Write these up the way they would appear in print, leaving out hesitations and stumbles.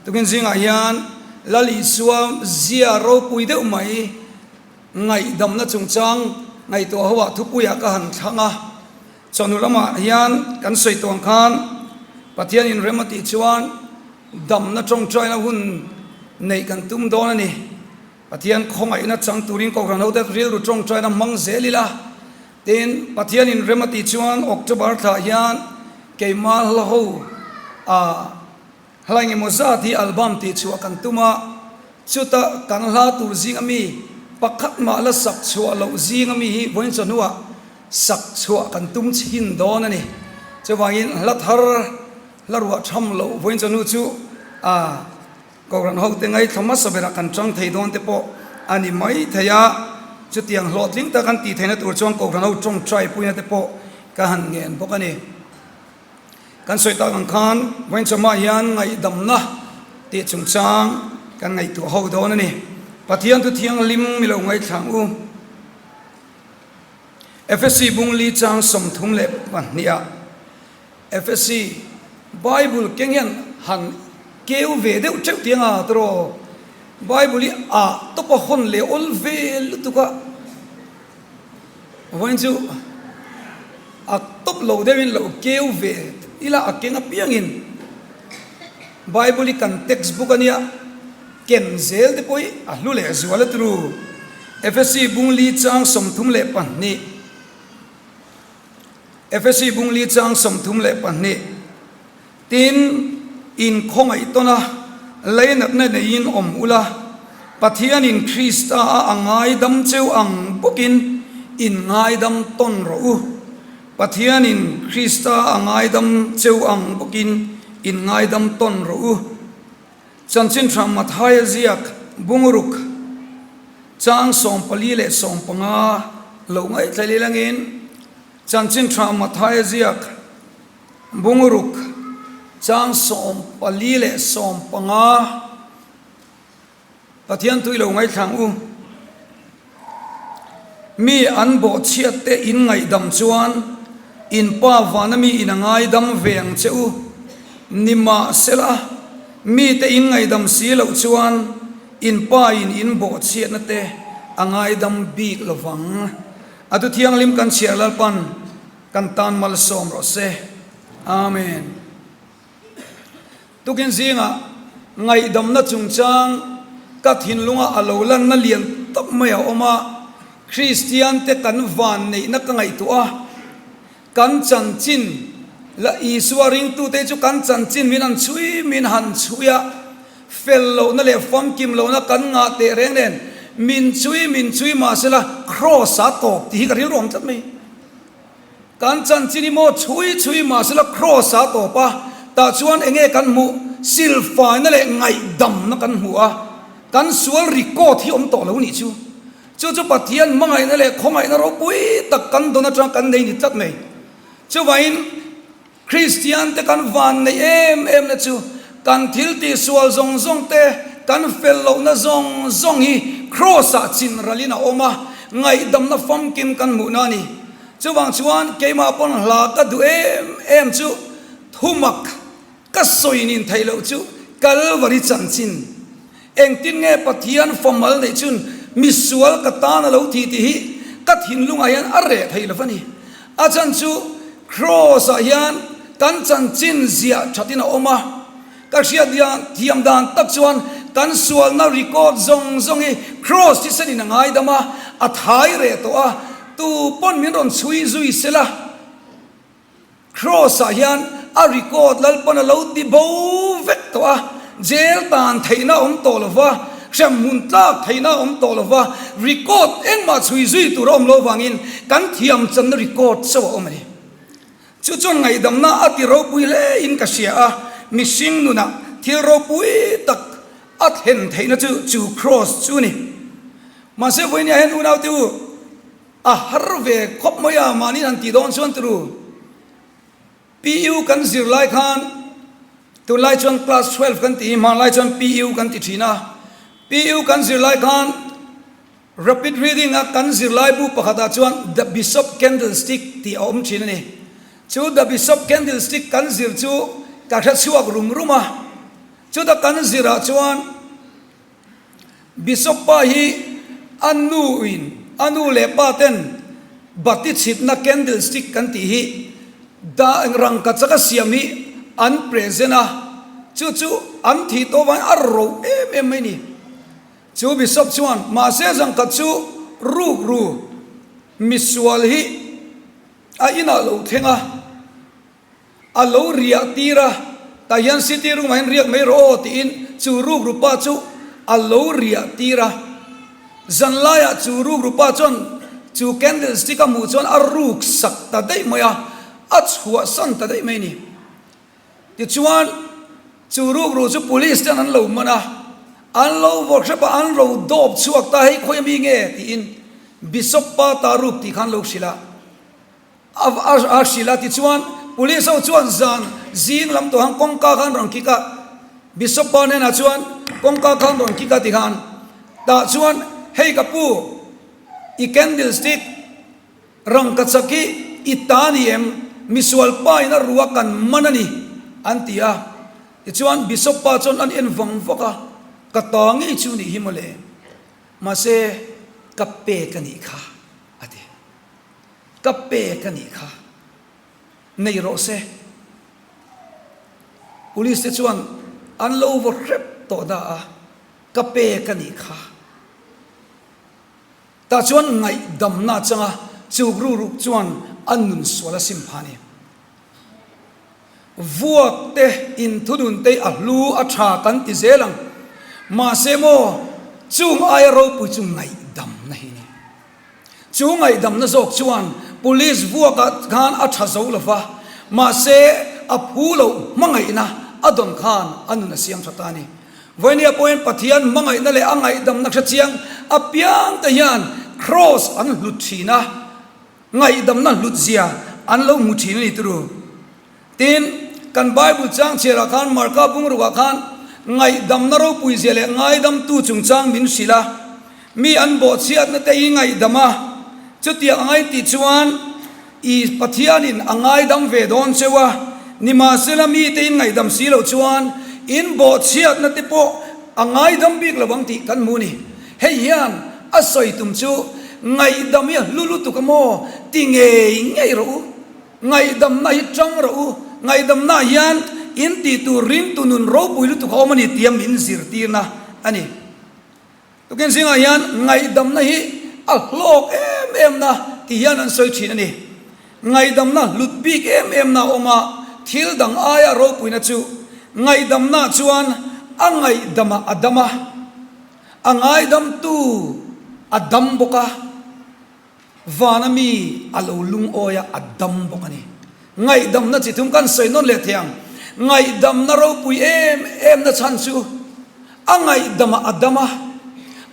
Tukin zingah hian Lal Isua zia ropui deuh mai ngaihdamna chungchang ngaihtuah ho ah thupuiah ka han thlang a. Chawhnu lamah hian kan sawi tawh ang khan Pathian in rem a tih chuan damna tawngtaina hun neih kan tum dawn a ni. Pathian khawngaihna chang turin Kohhran hote rilru tawngtaina hmang zel ila. Tin, Pathian in rem a tih chuan October thlah hian keimah hla ho a hla engemaw zat hi album tih chhuah kan tum a, chuta kan hla tur zinga mi pakhat mah la sak chhuah loh zinga mi hi vawiin chawhnuah sak chhuah kan tum chhin dawn a ni. Chuvangin hla thar hla ruah tham loh vawiin chawhnu chu a. Kohhran hote ngaithla hmasa berah kan chang thei dawn te pawh a ni mai thei a, chutiang hlawhtling tak an tih theihna tur chuan Kohhran ho tawngtai puina te pawh ka han ngen bawk a ni. Kan sawi tak ang khan Vawiinchawmah hian ngaihdamna tih chungchang kan ngaihtuah ho dawn a ni. Pathian thu thianghlim mi lo ngaithla ang u. Efesi bungli chang 32 ah. Efesi, Bible keng hian han keu ve deuh teuh tih anga tawh Bible hi ah tawp a hawn leh awl ve lutuk a, vawiin chu a tawp lo deuhin lo keu ve ila a keng apiangin Bible hi kan text book ania ken zel te pawh hi a hlu leh zual a turu. Efesi bungli chang 32. Efesi bungli chang 32, Tin, in khawngaih tawn a, leinatna neiin awm ula, Pathianin Krista a a ngaidam cheu ang bawkin in ngaidam tawn rawh u. Pathianin Krista a ngaidam cheu ang bawkin in ngaidam tawn rawh u. Chanchin Tha Mathaia ziak Bungruk chang 44 lo ngaihthla lilangin Chanchin Tha Mathaia ziak Bungruk chang 44 Pathian tui lo ngaithlang u. Mi an bawhchhiat te in ngaihdam chuan in Pa vana mi in a ngaidam ve ang che u. Nimahsela, mi te in ngaihdam si loh chuan in Pa in in bawhchhiatna te a ngaidam bik lo vang. A thu thianghlim kan chhiar Lalpan kan tan malsawm rawh se. Amen. Tukin zingah ngaihdamna chungchang ka thinlunga a lo lanna lian tak mai a awm a, Kristiante kan vanneihna ka ngaihtuah a, kan chanchin la Isua ringtute chu kan chanchin min han chhui min han chhui a, fel lohna leh famkim lohna kan ngah teh reng nen min chhui min chhui mahsela Kraws-a tawp tih hi ka rilru awm tlat mai. Kan chanchin hi maw chhui chhui mahsela Kraws a tawp a, tah chuan enge kan hmuh? Silfaina leh ngaihdamna kan hmu a, kan sual record hi awm tawh lo nih chu. Chu chu Pathian hmangaihna leh khawngaihna ropui tak kan dawn atang kan nei ni tlat mai. Chuvangin Kristian te kan van neih em em na chu kan thil tih sual zawng zawng te, kan fel lohna zawng zawng hi Kraws ah chin ralin a awm a, ngaihdamna famkim kan hmuhna a ni. Chuvang chuan keimah pawn hla ka duh em em chu thumak ka sawi nin theih loh chu Kalvari chanchin. Engtin nge Pathian famal neih chun misual ka tan a lo thi tih hi ka thinlungah hian a reh thei lo va ni. A chhan chu Kraws ah hian kan chanchin ziah thatin a awm a, ka hriat thiam dan tak chuan kan sualna record zawng zawng hi Kraws thisenin a ngaidam a, a thai reh tawh a, tu pawn min rawn chhui zui sela. Kraws ah hian a record Lalpan a lo ti bo vek tawh a, jail tan theihna a awm tawh lo va, hremhmun tlak theihna a awm tawh lo va, record engmah chhui zui tur a awm lo vangin kan thiam channa record chauh a awm a ni. Chu chuan ngaihdamna a ti ropui hle in ka hria a, mihring nunah thil ropui tak a thlen theihna chu chu kraws chu a ni. Mahse vawinia hian unaute u, A har ve khawp mai a, mahni han tih dawn chuan turu PU kan zir lai khan tunlai chuan class 12 kan tih hi hmanlai chuan PU kan ti thin a, PU kan zir lai khan rapid reading a kan zir lai bu pakhatah chuan The Bishop Candlestick tih a awm thin a ni. Chu The Bishop Candlestick kan zir chu ka hre chhuak rum rum a. Chuta kan zirah chuan Bishop pa hi a nu in a nu leh pa ten bati chhitna candle stick kan tih hi dah rangkachak a siam hi an present a, chu chu an thih tawh vangin a ro em em mai a ni. Chu Bishop chuan mahse zangkhat chu rukru misual hi a inah lo thleng a. A lo riah tir a, tah hian city room ah hian riak mai rawh aw tiin chu rukru pa chu a lo riah tir a. Zan laiah chu rukru pa chuan chu candle stick a hmuh chuan a ruk sak ta daih mai a, a chhuahsan ta daih mai a ni. Tichuan chu rukru chu police ten an lo man a, an lo vawk hrep a, an ro dawp chhuak ta hei khawi ami nge tiin Bishop pa ta ruk tih khan lo hrilh a. A hrilh a, tichuan Police ho chuan zan zing lam tawh han kawngka khan rawn kick a, Bishop pa hnenah chuan kawngka khan rawn kick a tikhan tah chuan hei ka pu i candle stick rangkachak hi i ta ni em misual pa in a ru a kan man a ni an ti a, tichuan Bishop pa chuan an en vang vak a, ka ta ngei chu nih hi mawle mahse ka pek a nih kha a ti. Ka pek a nih kha. Nei rawh se. Police te chuan an lo vaw hrep tawh da a, ka pek a nih kha. Tah chuan ngaihdamna changa chuk ruruk chuan a nun sual a sim phah a ni. Vuak te inthunun te a hlu a tha kan ti zel ang. Mahse maw chung aia ropui chu ngaihdamna hi a ni. Chu ngaihdamna zawk chuan police vuakah khan a tha zo lo va, mahse a phu loh hmangaihna a dawn khan a nun a siam tha ta a ni. Vawinia pawhin Pathian hmangaihna leh a ngaihdamna hrechiang apiang te hian Kraws an hlut thin a, ngaihdamna hlut zia an lo hmu thin a ni turu. Tin, kan Bible chang chhiarah khan Marka bungrukah khan ngaihdamna ropui zia leh ngaidamtu chungchang min hrilh a, mi an bawhchhiatna te i ngaihdam a, chutiang a ngaih tih chuan i Pathianin a ngaidam ve dawn cheu a, nimahsela mite in ngaihdam si loh chuan in bawhchhiatna te pawh a ngaidam bik lo ang tih kan hmu a ni. Hei hian a sawi tum chu ngaihdam hi a hlu lutuk a maw ti ngei ngei rawh u. Ngaihdamna hi chang rawh u, ngaihdamnaah hian in tih tur ringtu nun ropui lutuk a awm a ni tia min zirtirna a ni. Tukin zingah hian ngaihdamna hi a hlawk em em na ti hian an sawi thin a ni. Ngaihdamna hlut bik em em na a awm a, thil dang aia ropuina chu ngaihdamna chuan a ngaihdamah a dam a, a ngaidamtu a dam bawk a. Vana mi a lo lungawi a, a dam bawk a ni. Ngaihdamna chi thum kan sawi nawn leh thei ang. Ngaihdamna ropui em em na chhan chu a ngaihdamah a dam a,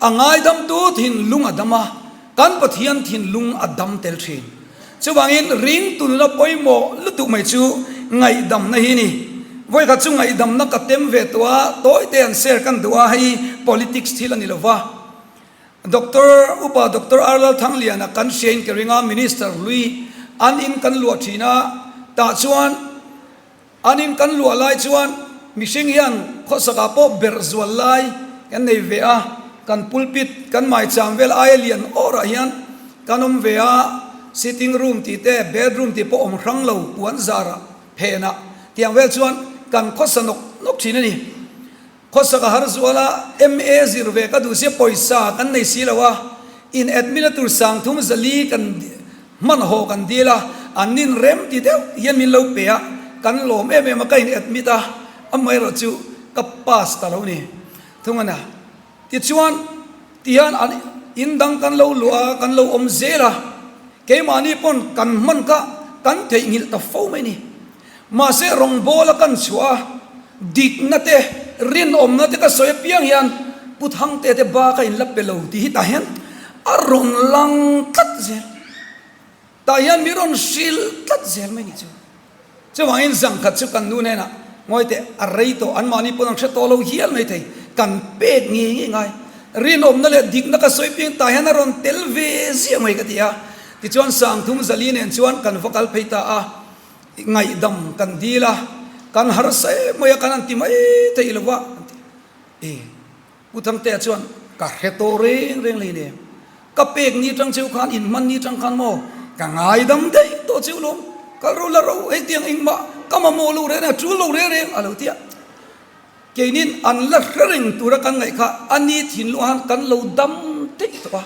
a ngaidamtu thinlung a dam a, kan Pathian thinlung a dam tel thin. Chuvangin ringtu nuna pawimawh lutuk mai chu ngaihdamna hi a ni. Vawikhat chu ngaihdamna ka tem ve tawh a, tawite an share kan duh a, hei politics thil a ni lo va. Doctor Upa Doctor R Lalthangliana kan hriain ka ring a, Minister hlui an in kan luah thin a, tah chuan an in kan luah lai chuan mihring hian khawsakah pawh berh zual lai kan nei ve a, kan pulpit kan maicham vel aia lian awrah hian kan awm ve a, sitting room tih te bedroom tih pawh awm hrang lo puan zarah phenah tiang vel chuan kan khawsa nawk nawk thin a ni. Khawsak a har zual a, MA zir ve ka duh sia pawisa kan nei si lo a, in admit a tur sangthum zali kan hman haw kan dil a, an nin rem ti deuh hian min lo pe a, kan lawm em em a ka in admit a, amaherawh chu ka pass ta lo ni thung a nia. Tichuan tihian an in dang kan lo luah a, kan lo awm zel a, keimahni pawn kan hman kha kan theihnghilh ta fo mai ni. Mahse rawngbawla kan chhuah a, dikna te, rinawmna te ka sawi apiang hian Pu Thangte te ba ka inla pe lo tih hi tah hian a rawn lang tlat zel. Tah hian mi rawn hrilh tlat zel mai ni chu. Chuvangin zangkhat chu kan nu hnenah ngawi teh a rei tawh anmahni pawn an hre tawh lo hial mai thei, kan pek ngei ngei ngai. Rinawmna leh dikna ka sawi apiang tah hian a rawn tel ve ziah mai ka ti a. Tichuan Sangthum Zali nen chuan kan va kal phei ta a. Ngaihdam kan dil a, Kan harsa em mai a, kan han ti mai thei lo va, an ti. E, Pu Thangtea chuan, Ka hre tawh reng reng lei nem. Ka pek ni tang cheu khan, inhman ni tang khan maw, ka ngaidam daih tawh cheu lawm. Kal ro la ro, hetiang engmah ka mamawh lo reng reng, a tul lo reng reng, a lo ti a. Keinin an la hre reng tura kan ngaih kha a ni thinlung ah khan kan lo dam daih tawh a,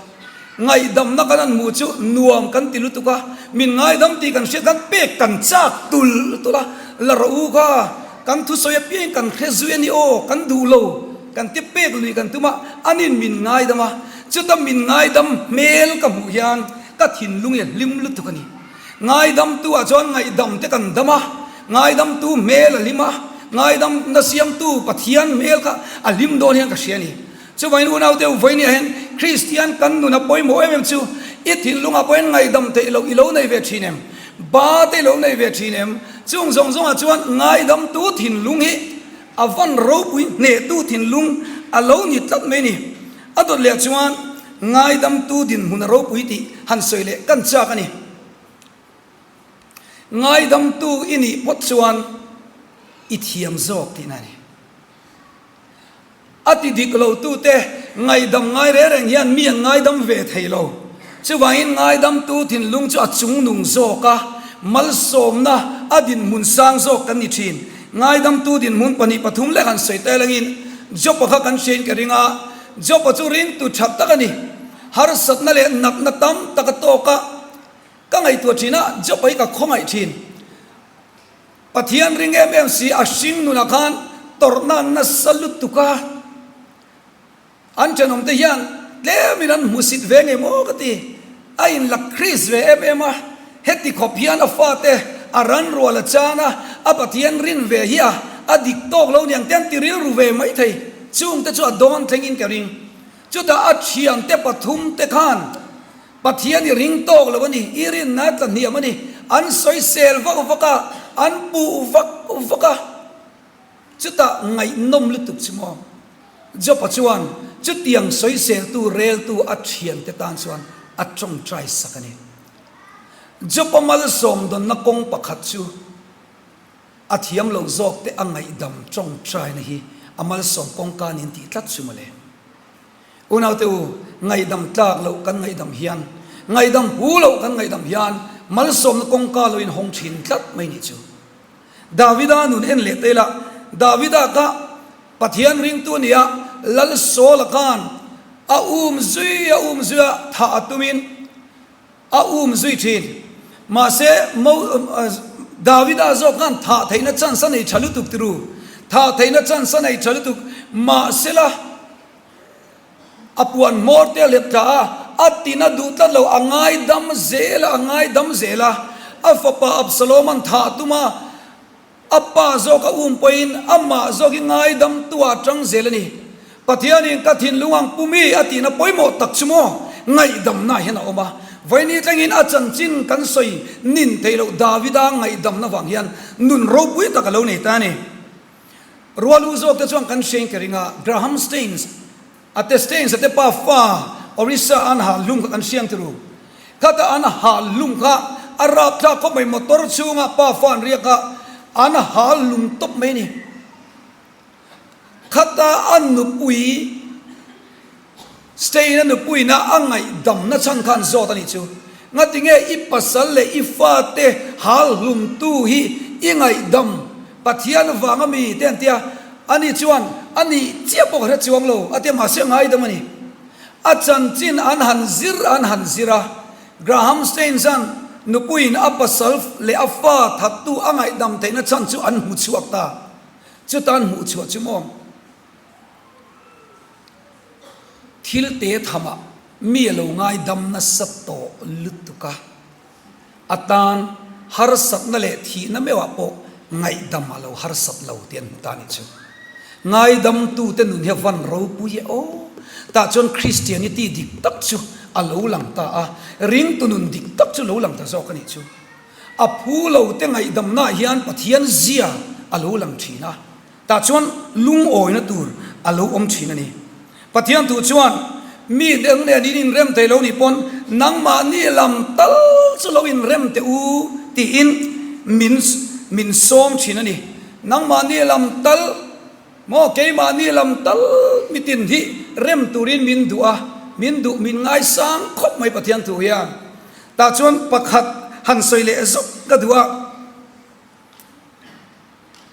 ngaihdamna kan han hmuh chu nuam kan ti lutuk a, min ngaidam tih kan hriat khan pek kan chak tulh tulh a, la rawh u kha kan thusawi apiang kan hre zui a ni aw, kan duh lo kan ti pek lui kan tum a, anin min ngaidam a, chuta min ngaidam hmel ka hmuh hian ka thinlung hi a hlim lutuk a ni. Ngaidamtu ah chuan ngaihdam te kan dam a, ngaidamtu hmel a hlim a, ngaidamna siamtu Pathian hmel kha a hlim dawn hian ka hria a ni. Chuvangin unaute u vawiin ah hian Kristian kan nun a pawimawh em em chu i thinlungah pawhin ngaihdam theih loh i lo nei ve thin em? Ba te i lo nei ve thin em? Chung zawng zawngah chuan ngaidamtu thinlung hi a van ropui hnehtu thinlung a lo ni tlat mai a ni. A dawt leh chuan ngaidamtu dinhmun a ropui tih han sawi leh kan chak a ni. Ngaidamtu i nih phawt chuan i thiam zawk tihna a ni. A ti dik lotute ngaihdam ngai reng reng hian mi an ngaidam ve thei lo. Chuvangin ngaidamtu thinlung chu a chungnung zawk a, malsawmna a dinhmun sang zawk kan ni thin. Ngaidamtu dinhmun 2 3 lek han sawi ta elangin Job-a kha kan hriain ka ring a, Job-a chu ringtu tha tak a ni. Harsatna leh natna tam tak a tawk a, ka ngaihtuah thin a, Job-a hi ka khawngaih thin. Pathian ring em em si a hring nunah khan tawrhna nasa lutuk a. An thenawmte hian tlemin an hmusit ve ngei maw ka ti. A inla Kris ve em em a, heti khawp hian a fate a ran rual a chan a, a Pathian rin ve hi a a dik tawk lo niang te an ti rilru ve mai thei. Chungte chu a dawn thlengin ka ring. Chutah a thiante pathumte khan Pathian i ring tawk lo a ni, i rinna tla hniam a ni, an sawisel vak vak a, an puh vak vak a. Chutah ngaihnawm lutuk chu maw? Job-a chuan chutiang sawiseltu reltu a thiante tan chuan a tawngtai sak a ni. Job-a malsawm dawnna kawng pakhat chu a thiam lo zawkte a ngaihdam tawngtaina hi a malsawm kawngka niin tih tlat chu mawle. Unaute u, ngaihdam tlak loh kan ngaihdam hian, ngaihdam hu loh kan ngaihdam hian malsawmna kawngka lo inhawng thin tlat mai nih chu. Davida nun en leh ta ila, Davida kha Pathian ringtu a ni a, Lal Saul-a khan a um zui a um zui a, thah a tumin a um zui thin. Mahse, Davida zawk khan thah theihna chance a nei tha lutuk tiru, thah theihna chance a nei tha lutuk, mahsela, A puan hmawr te a lep tla a, a tin a duh tlat lo, a ngaidam zel a, a ngaidam zel a. A fapa Absalom-a'n thah tum a, a pa zawk a um pawhin amah zawk hi ngaidam tu ah a tang zel a ni. Pathianin ka thinlung ang pu mi a tihna pawimawh tak chu maw ngaihdamna hian a awm a. Vawiini tlengin a chanchin kan sawi nin theih loh Davida ngaihdamna vang hian nun ropui tak a lo nei ta a ni. Rualu zawk te chuan kan hriain ka ring a, Graham Staines a te Staines a te pa fa Orissa an hal hlum kha kan hriang turu. Khata an hal hlum kha a rapthlak khawp mai, motor chhunga pa fa an riak a, an hal hlum tawp mai a ni. Khata a nupui Stein a nupuina a ngaihdamna chhan khan zawt a nih chu. Ngatinge i pasal leh i fate hal hlumtu hi i ngaihdam Pathian vang a mi te an tia, ani chuan a nih chiah pawh ka hre chuang lo a tia mahse a ngaidam a ni. A chanchin an han zir an han zir a, Graham Staines-a'n nupuiin a pasal leh a fa thattu a ngaihdam theihna chhan chu an hmu chhuak ta. Chuta an hmuh chhuah chu maw? Thil te thamah mi a lo ngaidam nasa tawh lutuk a, a tan harsatna leh thihna meuhah pawh ngaihdam a lo harsat lo tih an hmu ta a nih chu. Ngaidamtute nun hi a van ropui e aw! Tah chuan Christianity dik tak chu a lo lang ta a, ringtu nun dik tak chu lo lang ta zawk a nih chu. A phu lote ngaihdamnaah hian Pathian zia a lo lang thin a. Tah chuan lungawina tur a lo awm thin a ni. Pathian thu chuan, Mi dang nen in inrem thei lo nih pawn nangmahni lam tal chu lo inrem teh u tiin min min sawm thin a ni. Nangmahni lam tal maw keimahni lam tal mitin hi rem turin min duh a, min duh min ngaisang khawp mai Pathian thu hian. Tah chuan pakhat han sawi leh zawk ka duh a.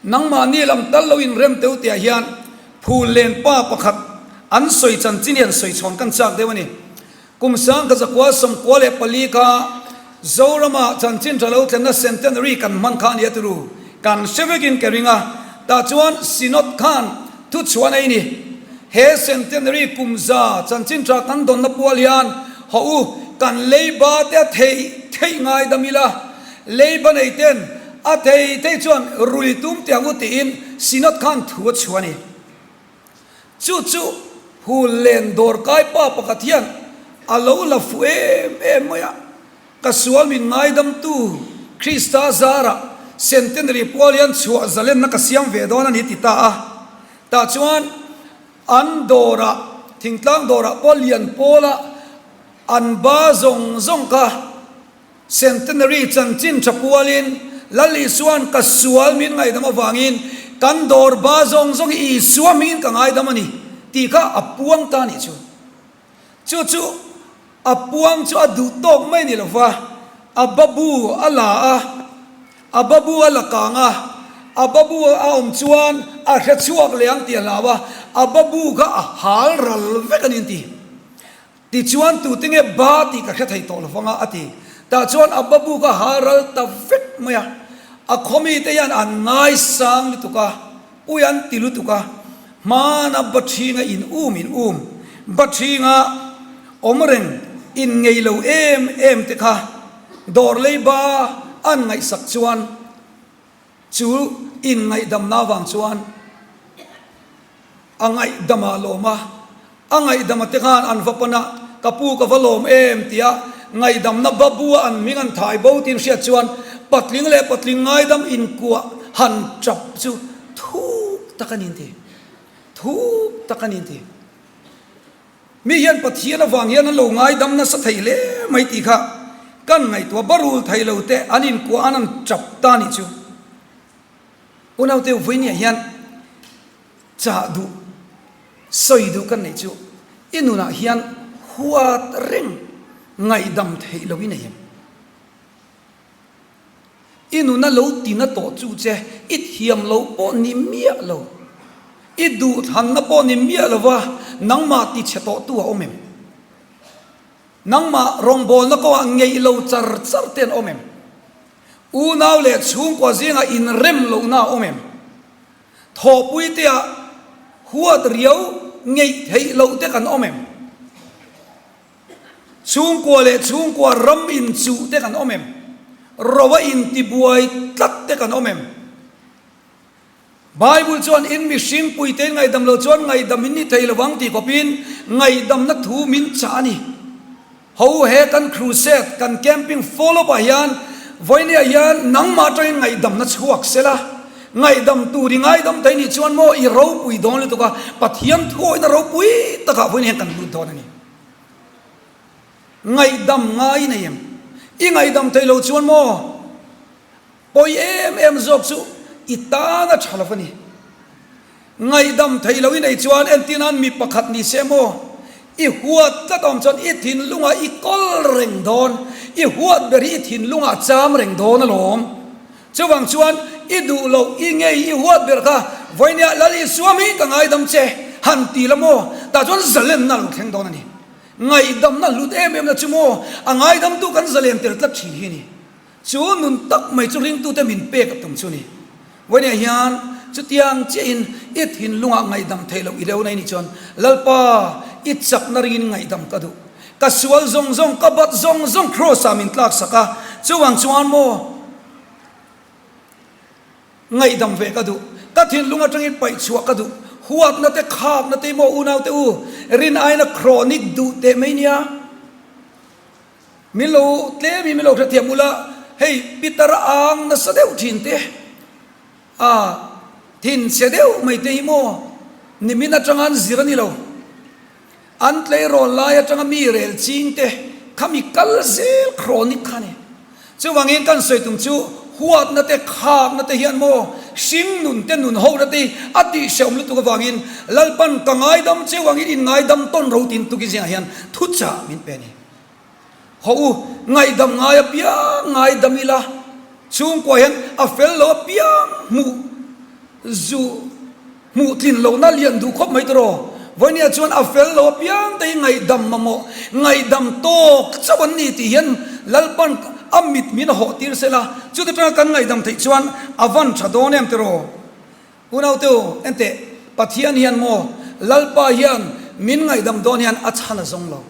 Nangmahni lam tal lo inrem teu tihah hian phul len pa pakhat an sawi chanchin hi an sawi chhawn kan chak deuh a ni. Kum sang ka zakua 94 kha Zorama chanchin tha lo thlenna centenary kan hman kha a ni a turu kan hre vekin ka ring a, tah chuan Synod khan thu chhuah nei ni. He centenary kum za chanchin tha kan dawnna pual hian haw u kan leiba te a theih theih ngaidam ila, Leiba nei ten a thei thei chuan rui tum teh ang u tiin Synod khan thu a chhuah a ni. Chu chu Hul len dawrkai pa pakhat hian a lo la fuh em em mai a, ka sual min ngaidamtu Krista zarah Centenary pual hian chhuah zalenna ka siam ve dawn a ni ti ta a. Tah chuan an dawrah, thingtlang dawrah pawh lian pawla an ba zawng zawng kha, Centenary chanchin tha pualin Lal Isua'n ka sual min ngaihdam avangin kan dawr ba zawng zawng hi Isua hmingin ka ngaidam a ni tih kha a puang ta a nih chu. Chu chu a puang chu a duh tawk mai ni lova, a babu a la a, a babu a la kang a, a babu a awm chuan a hre chhuak leh ang tih a hlau a, a babu kha a hal ral vek a ni an ti. Tichuan tute nge ba tih ka hre thei tawh lovang a, a ti. Tah chuan a babu kha ha ral ta vek mai a. A khawmite hian an ngaisang lutuk a, ui an ti lutuk a. Hmana Baṭhinga in um in um, Baṭhinga awm reng in ngei lo em em te kha dawr leiba an ngaihsak chuan chu inngaihdamna avang chuan A ngaihdam ah lawm a, a ngaihdam a te khan an va pan a, ka pu ka va lawm em tia ngaihdamna babu a an hming an thai bo tin hriat chuan patling leh patling ngaidam inkuah han tap chu thuk tak a ni an ti, thuk tak a ni an ti. Mi hian Pathian avang hian an lo ngaidam nasa thei hle mai tih kha kan ngaihtuah barul thei lo te an inkuah an an tap ta nih chu. Unaute vawinia hian chah duh, sawi duh kan neih chu i nunah hian huat reng ngaihdam theih lo i nei em? I nuna lo tina tawh chu che i thiam lo pawh ni miah lo, i duhthlanna pawh ni miah lova nangmah tichhe tawhtu a awm em? Nangmah rawngbawlna kawngah ngeih lo char char te an awm em? Unau leh chhungkua zingah inrem lohna a awm em? Thawhpui teah huat riau ngeih theih loh te kan awm em? Chhungkua leh chhungkua ram inchuh te kan awm em? Ro a intibuai tlat te kan awm em? Bible chuan in mihring puitein ngaihdam lo chuan ngaihdam in ni thei lo vang tih kawpin ngaihdamna thu min chah a ni. Ho he kan crusade, kan camping follow up ah hian vawinia hian nangmah atangin ngaihdamna chhuak sela, ngaihdam tur i ngaidam thei nih chuan maw i ropui dawn lutuk a, Pathian thuawihna ropui takah vawinia hian kan lut dawn a ni. Ngaihdam ngai i nei em? I ngaihdam thei lo chuan maw? Pawi em em zawk chu i tan a tha lo a ni. Ngaihdam thei lo i nei chuan entir nan mi pakhat ni se maw? I huat tlat awm chuan i thinlungah i kawl reng dawn, i huat ber hi i thinlungah a cham reng dawn alawm. Chuvang chuan i duh loh, i ngei, i huat ber kha vawinia Lal Isua hming ka ngaidam che han ti la maw? Tah chuan zalenna a lo thleng dawn a ni. Ngaihdamna hlut em em na chu maw a ngaidamtu kan zalen tel tlat thin hi a ni. Chu nun tak mai chu ringtute min pek a tum chu ni. Vawinia hian chutiang chiahin i thinlungah ngaihdam theih loh i leu nei nih chuan, Lalpa, i chakna ringin ngaihdam ka duh. Ka sual zawng zawng, ka bat zawng zawng Kraws-ah min tlaksak a, chuvang chuan maw ngaihdam ve ka duh. Ka thinlung atangin paih chhuah ka duh. Huatna te, khakna te maw unaute u, rin aina chronic duh teh mai nia. Min lo tlem hi min lo hrethiam ula, hei Peter a ang nasa deuh thin te, a thinchhe deuh mai te hi maw nimin atanga an zir a ni lo. An tleirawl lai atanga mi rel ching te kha mi kal zel chronic kha a ni. Chuvangin kan sawi tum chu huatna te khakna te hian maw. Hring nun te nun ho na te hi a tihhrehawm lutuk avangin Lalpan ka ngaidam cheu angin in ngaidam tawn ro tiin tukin zingah hian thuchah min pe a ni. Hawh u, ngaihdam ngai apiang ngaidam ila, chhungkua hian a fel lo apiang hmuh zu hmuh tlin lohna lian duh khawp mai tawh. Vawinia chuan a fel lo apiang te hi ngaihdam mamawh, ngaihdam tawk chauh an ni tih hian Lalpan a mit min hawh tir se la, chuta tanga kan ngaihdam theih chuan a van tha dawn em tiraw? Unaute u, enteh, Pathian hian maw Lalpa hian min ngaihdam dawn hian a chhan a zawng lo.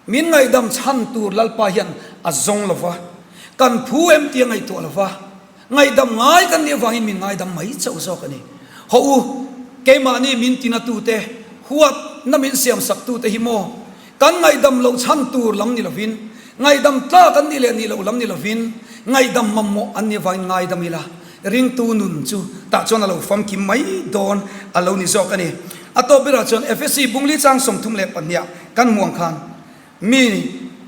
Min ngaihdam chhan tur Lalpa hian a zawng lo va, kan phu em tia ngaihtuah lo va, ngaihdam ngai kan nih avangin min ngaidam mai chauh zawk a ni. Hawh u, keimahni min tinatute, huatna min siamsaktute hi maw kan ngaihdam loh chhan tur lam ni lovin, ngaihdam tlak an nih leh nih loh lam ni lovin, ngaihdam mamawh an nih avangin ngaidam ila, ringtu nun chu tah chuan a lo famkim mai dawn a lo ni zawk a ni. A tawp berah chuan Efesi bungli chang 32 Kan hmuh ang khan mi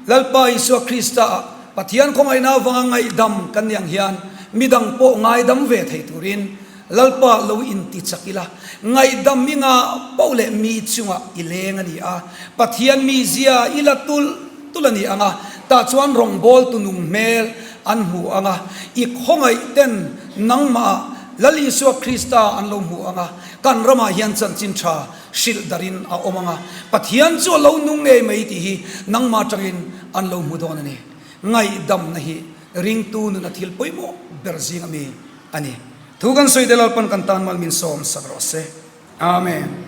Lalpa Isua Krista ah Pathian khawngaihna avanga ngaihdam kan nih ang hian midang pawh ngaidam ve thei turin Lalpa lo inti chak ila, ngaihdam i ngah poh leh mi chungah i leng a ni a, Pathian mizia i la tulh tulh a ni ang a, tah chuan rawngbawltu nung hmel an hmu ang a, i khawngaih ten nangmah ah Lal Isua Krista an lo hmu ang a, kan ramah hian chanchin tha Hrilh darin a awm ang a, Pathian chu a lo nung ngei mai tih hi nangmah atangin an lo hmu dawn a ni. Ngaihdamna hi ringtu nuna thil pawimawh ber zing ami a ni. Thu kan sawi te Lalpan kan tan mal min sawm sak rawh se. Amen.